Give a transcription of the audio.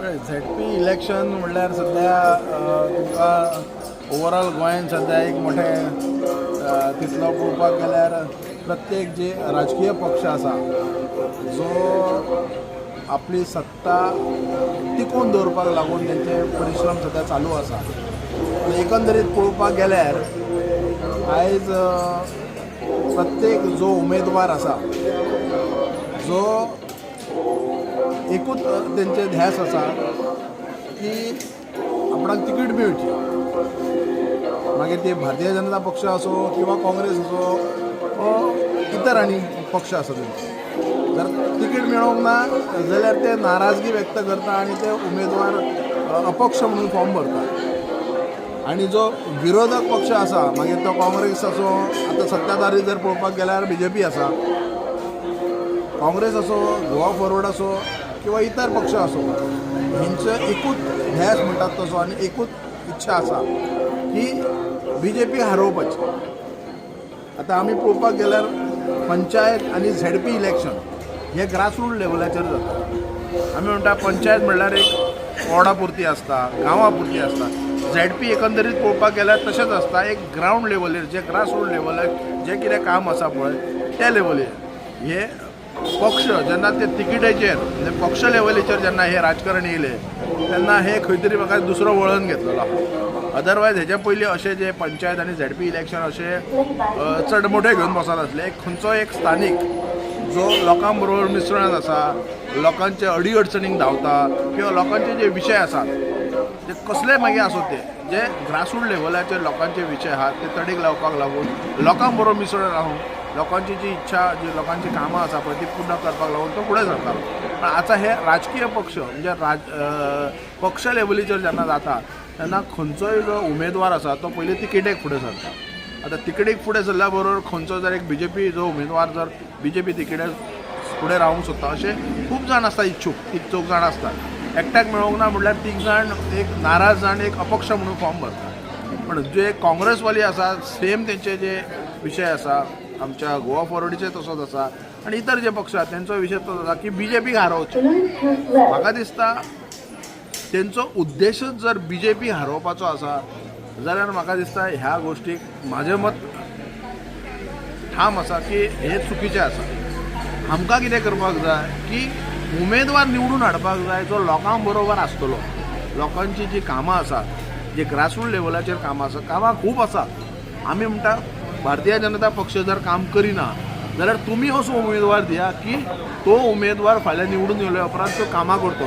पळय, ZP election म्हणल्यार सद्या तुमकां ओवरऑल गोंयान सद्या एक मोठें तितलो पळोवपाक गेल्यार प्रत्येक जे राजकीय पक्ष आसा जो आपली सत्ता टिकोवन दवरपाक लागून तेंचे परिश्रम सद्या चालू आसा. पूण एकंदरीत पळोवपाक गेल्यार आयज प्रत्येक जो उमेदवार आसा जो एकूच तेंचे ध्यास आसा की आपणाक तिकीट मेळची. मागीर ते भारतीय जनता पक्ष असो किंवा काँग्रेस असो वो इतर आनी पक्ष आसा तेंचे जर तिकीट मेळोंक ना जाल्यार ते नाराजगी व्यक्त करता आनी ते उमेदवार अपक्ष म्हणून फॉर्म भरता. आनी जो विरोधक पक्ष आसा, मागीर तो काँग्रेस असो, आतां सत्ताधारी जर पळोवपाक गेल्यार बीजेपी आसा, काँग्रेस असो, गोवा फॉरवर्ड असो किंवा इतर पक्ष असो, हेंचो एकूच ध्यास म्हणटात तसो आनी एकूच इच्छा आसा की बीजेपी हारोवपाची. आतां आमी पळोवपाक गेल्यार पंचायत आनी झेडपी इलेक्शन हे ग्रासरूट लेवलाचेर जाता. आमी म्हणटा पंचायत म्हणल्यार एक वॉर्डा पुरती आसता, गांवा पुरती आसता. झेडपी एकंदरीत पळोवपाक गेल्यार तशेंच आसता. एक ग्रावंड लेवलीर जे ग्रासरूट लेवलार जें कितें काम आसा पळय त्या लेवलीर हे पक्ष जेन्ना ते तिकिटेचेर, म्हणजे पक्ष लेवलीचेर जेन्ना हे राजकारण येयलें तेन्ना हे खंय तरी म्हाका दुसरो वळण घेतलेलो आहा. अदरवायज हेच्या पयलीं अशें जे पंचायत आनी झेडपी इलेक्शन अशें चड मोठे घेवन बसनासले. एक खंयचो एक स्थानीक जो लोकां बरोबर मिसळत आसा, लोकांचे अडी अडचणींक धांवता किंवा लोकांचे जे विशय आसात ते कसले मागीर आसूं, ते जे ग्रासरूट लेवलाचेर लोकांचे विशय आहात ते तडीक लावपाक लागून लोकां बरोबर मिसळून रावून लोकांची जी इच्छा, जी लोकांची कामां आसा पळय ती पूर्ण करपाक लागून तो फुडें सरतालो. पण आतां हे राजकीय पक्ष म्हणजे पक्ष लेवलीचेर जेन्ना जाता तेन्ना खंयचोय जो उमेदवार आसा तो पयलीं तिकेटेक फुडें सरता. आतां तिकेटीक फुडें सरल्या बरोबर खंयचो जर एक बीजेपी जो उमेदवार जर बीजेपी तिकेटाक फुडें रावंक सोदता अशे खूब जाण आसता, इच्छूक तीग चौग जाण आसतात. एकट्याक मेळोंक ना म्हणल्यार तीग जाण एक नाराज जाण एक अपक्ष म्हणून फॉर्म भरता. पण जे काँग्रेसवाली आसा सेम तेंचे जे विशय आसा, आमच्या गोवा फॉरवर्डीचे तसोच आसा आनी इतर जे पक्ष आसा तेंचो विशय तसोच आसा की बीजेपीक हारोवचें. म्हाका दिसता तेंचो उद्देशच जर बीजेपी हारोवपाचो आसा जाल्यार म्हाका दिसता ह्या गोश्टीक म्हाजें मत ठाम आसा की हें चुकीचें आसा. आमकां कितें करपाक जाय की उमेदवार निवडून हाडपाक जाय जो लोकां बरोबर आसतलो, लोकांची जी कामां आसात, जे ग्रासरूट लेवलाचेर कामां आसा. कामां खूब आसात. आमी म्हणटा भारतीय जनता पक्ष जर काम करिना जाल्यार तुमी असो उमेदवार दिया की तो उमेदवार फाल्यां निवडून येयल्या उपरांत तो कामां करतलो.